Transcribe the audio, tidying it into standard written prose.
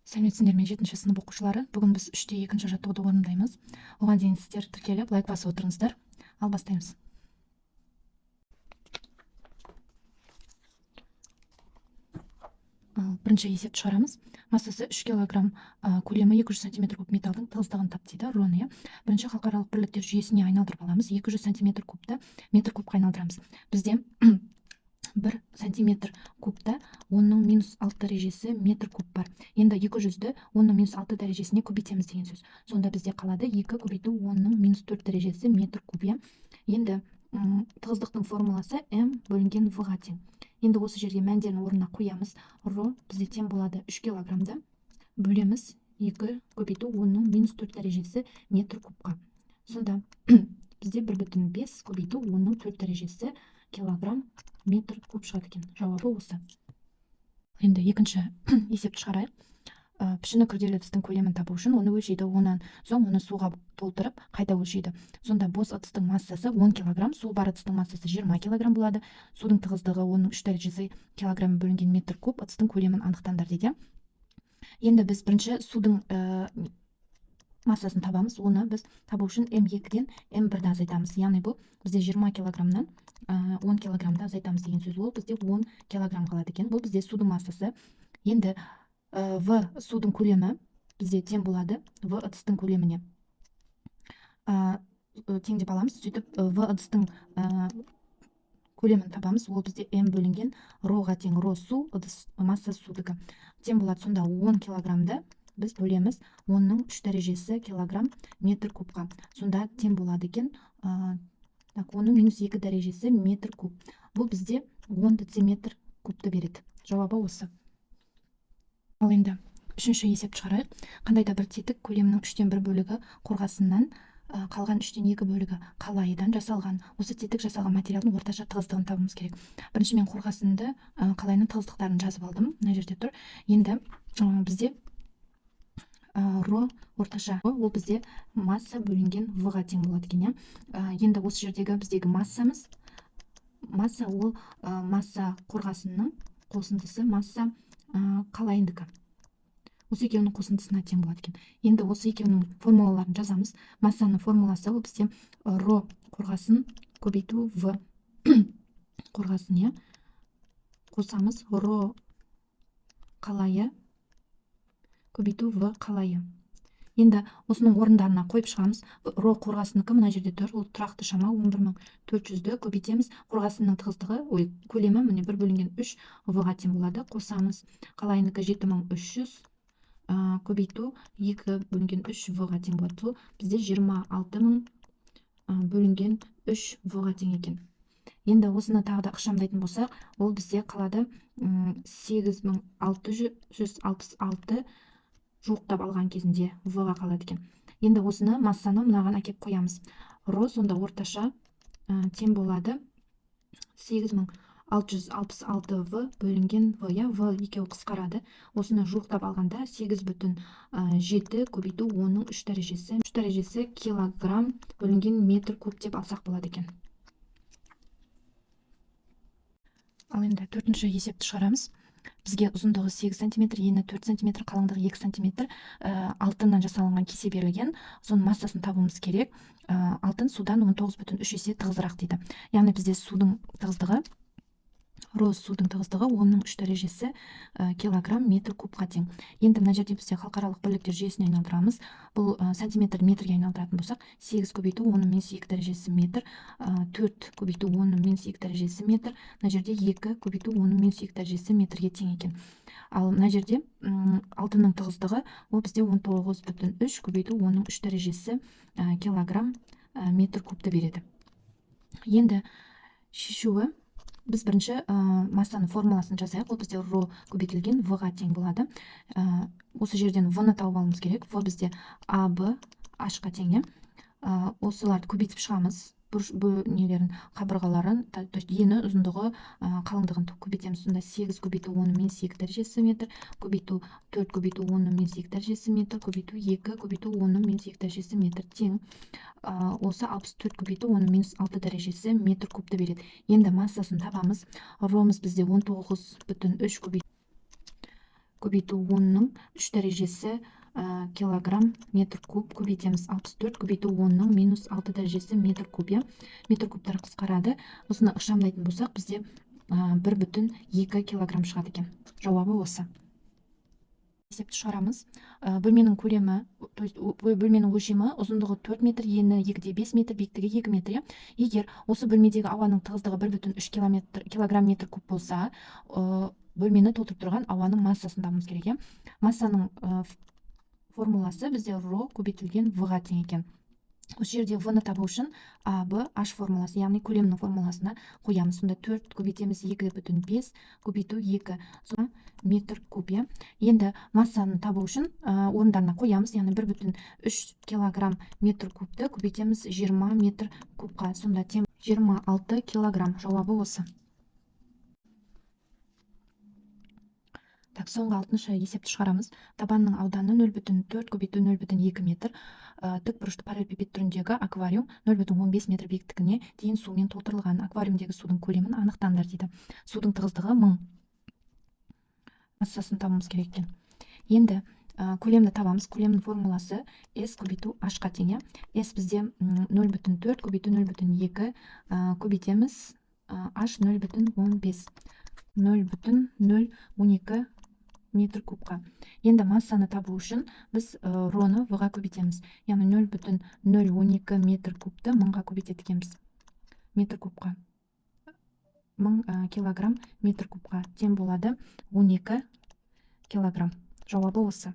Сәлеметсіңдер ме, жетінші сынып оқушылары! Бүгін біз 3-те екінші жаттығуды орындаймыз. Оған дейін сіздер тіркеліп, лайк басып отырыңыздар. Ал бастаймыз. Ал бірінші есепті шығарамыз. Массасы 3 килограмм, көлемі 200 сантиметр куб металдың тығыздығын тап дейді, роны, иә. Бірінші халықаралық бірліктер жүйесіне айналдырып аламыз. 200 сантиметр кубты метр кубқа айналдырамыз. Бізде 1 сантиметр кубта 10-ның минус 6 дәрежесі метр куб бар. Енді 200-ді 10-ның минус 6 дәрежесіне көбейтеміз деген сөз. Сонда бізде қалады 2 көбейту 10-ның минус 4 дәрежесі метр куб, иә. Енді тығыздықтың формуласы М бөлінген В-ға тең. Енді осы жерге мәндерін орнына қоямыз. Ро бізде тең болады 3 килограммды бөлеміз 2 көбейту 10-ның минус 4 дәрежесі метр кубқа. Сонда бізде 1,5 көбейту 10-ның 4 дәрежесі килограмм метр куб шығады екен. Жауабы осы. Енді екінші есепті шығарайық. Пішіні күрделі ыдыстың көлемін табу үшін оны өлшейді. Онан соң оны суға толтырып, қайта өлшейді. Сонда бос ыдыстың массасы 10 килограмм, су бар ыдыстың массасы 20 килограмм болады. Судың тығыздығы 10-ның 3 дәрежесі килограмм бөлінген метр куб, ыдыстың көлемін анықтаңдар дейді. Енді біз бірінші судың массасын табамыз. Оны біз табу үшін М2-ден М1-ді азайтамыз. Яғни бұл бізде 20 килограммнан 10 килограммды азайтамыз деген сөз. Ол бізде 10 килограмм қалады екен. Бұл бізде судың массасы. Енді В судың көлемі бізде тең болады В ыдыстың көлеміне. Тең деп аламыз. Сөйтіп В ыдыстың көлемін табамыз. Ол бізде М бөлінген роға тең. Ро су, ыдыс масса судікі. Тең болады сонда 10 килограммды біз бөлеміз 10-ның 3 дәрежесі килограмм метр кубқа. Сонда тең болады екен, так, 10-ның минус 2 дәрежесі метр куб. Бұл бізде 10 дециметр кубты береді. Жауабы осы. Ал енді үшінші есепті шығарайық. Қандай да бір тетік көлемінің 1/3 бөлігі қорғасыннан, қалған 2/3 бөлігі қалайыдан жасалған. Осы тетік жасалған материалдың орташа тығыздығын табуымыз керек. Бірінші мен қорғасынды, қалайының тығыздықтарын жазып алдым. Мына жерде тұр. Енді бізде ро орташа, ол бізде масса бөлінген В-ға тең болады екен, иә. Енді осы жердегі біздегі массамыз, масса ол масса қорғасынның қосындысы масса қалайындікі. Осы екеуінің қосындысына тең болады екен. Енді осы екеуінің формулаларын жазамыз. Массаның формуласы ол бізде ро қорғасын көбейту В қорғасын, иә. Қосамыз ро қалайы көбейту В қалайы. Енді осының орындарына қойып шығамыз. Ро қорғасынікі мына жерде тұр, ол тұрақты шама 11 400-ді көбейтеміз. Қорғасынның тығыздығы, ой, көлемі міне 1 бөлінген 3 В-ға тең болады. Қосамыз қалайынікі 7300 көбейту 2 бөлінген 3 В-ға тең болады. Сол бізде 26 000 бөлінген 3 В-ға тең екен. Енді осыны тағы да ықшамдайтын болсақ, ол бізде қалады 8666 жуықтап алған кезінде В-ға қалады екен. Енді осыны массаны мынаған әкеп қоямыз. Ро сонда орташа тең болады 8666 В бөлінген В, иә, В екеуі қысқарады. Осыны жуықтап алғанда сегіз бүтін жеті көбейту 10-ның 3 дәрежесі, 3 дәрежесі килограмм бөлінген метр куб деп алсақ болады екен. Ал енді төртінші есепті шығарамыз. Бізге ұзындығы 8 сантиметр, ені 4 сантиметр, қалыңдығы 2 сантиметр, алтыннан жасалынған кесе берілген. Соның массасын табуымыз керек. Алтын судан 19,3 есе тығызырақ дейді. Яғни бізде судың тығыздығы, ро судың тығыздығы 10-ның 3 дәрежесі килограмм метр кубқа тең. Енді мына жерде бізде халықаралық бірліктер жүйесіне айналдырамыз. Бұл сантиметр метрге айналдыратын болсақ, 8 көбейту 10-ның минус 2 дәрежесі метр, 4 көбейту 10-ның минус 2 дәрежесі метр, мына жерде 2 көбейту 10-ның минус 2 дәрежесі метрге тең екен. Ал мына жерде алтынның тығыздығы ол бізде 19,3 көбейту 10-ның 3 дәрежесі килограмм метр кубты береді. Енді шешуі біз бірінші массаның формуласын жазайық. Ол бізде ро көбейтілген В-ға тең болады. Осы жерден В-ны тауып алуымыз керек. В бізде А, Б, H-қа тең, иә. Осыларды көбейтіп шығамыз. Бұрыш, нелерін, қабырғаларын, то есть ені, ұзындығы, қалыңдығын көбейтеміз. Сонда 8 көбейту 10-ның минус 2 дәрежесі метр, көбейту 4 көбейту 10-ның минус 2 дәрежесі метр, көбейту 2 көбейту 10-ның минус 2 дәрежесі метр тең. Осы 64 көбейту 10-ның минус 6 дәрежесі метр кубты береді. Енді массасын табамыз. Ромыз бізде 19,3 көбейту көбейту 10-ның 3 дәрежесі килограмм метр куб көбейтеміз 64 көбейту 10-ның минус 6 дәрежесі метр куб, иә. Метр кубтар қысқарады. Осыны ықшамдайтын болсақ, бізде 1,2 килограмм шығады екен. Жауабы осы. Есепті шығарамыз. Бөлменің көлемі, то есть бөлменің өлшемі: ұзындығы 4 метр, ені 2,5 метр, биіктігі 2 метр, иә. Егер осы бөлмедегі ауаның тығыздығы 1,3 килограмм метр куб болса, бөлмені толтырып тұрған ауаның массасын табуымыз керек, иә. Массаның формуласы бізде ро көбейтілген в-ға тең екен. Осы жерде в-ны табу үшін а, б, h формуласы, яғни көлемнің формуласына қоямыз. Сонда 4 көбейтеміз 2,5 көбейту 2 метр куб, иә. Енді массаны табу үшін орындарына қоямыз, яғни 1,3 килограмм метр кубты көбейтеміз 20 метр кубқа, сонда тең 26 килограмм. Жауабы осы. Так, соңғы алтыншы есепті шығарамыз. Табанның ауданы 0,4 көбейту 0,2 метр. Тік бұрышты параллелепипед түріндегі аквариум 0,15 метр биіктігіне дейін сумен толтырылған. Аквариумдегі судың көлемін анықтаңдар дейді. Судың тығыздығы 1000. Массасын табуымыз керек екен. Енді көлемді табамыз. Көлемнің формуласы S көбейту H-қа тең, иә. S бізде 0,4 көбейту 0,2 көбейтеміз H 0,15, 0,012 метр кубқа. Енді массаны табу үшін біз роны в-ға көбейтеміз, яғни 0,012 метр кубты 1000-ға көбейтеді екенбіз, метр кубқа, 1000 килограмм метр кубқа тең болады 12 килограмм. Жауабы осы.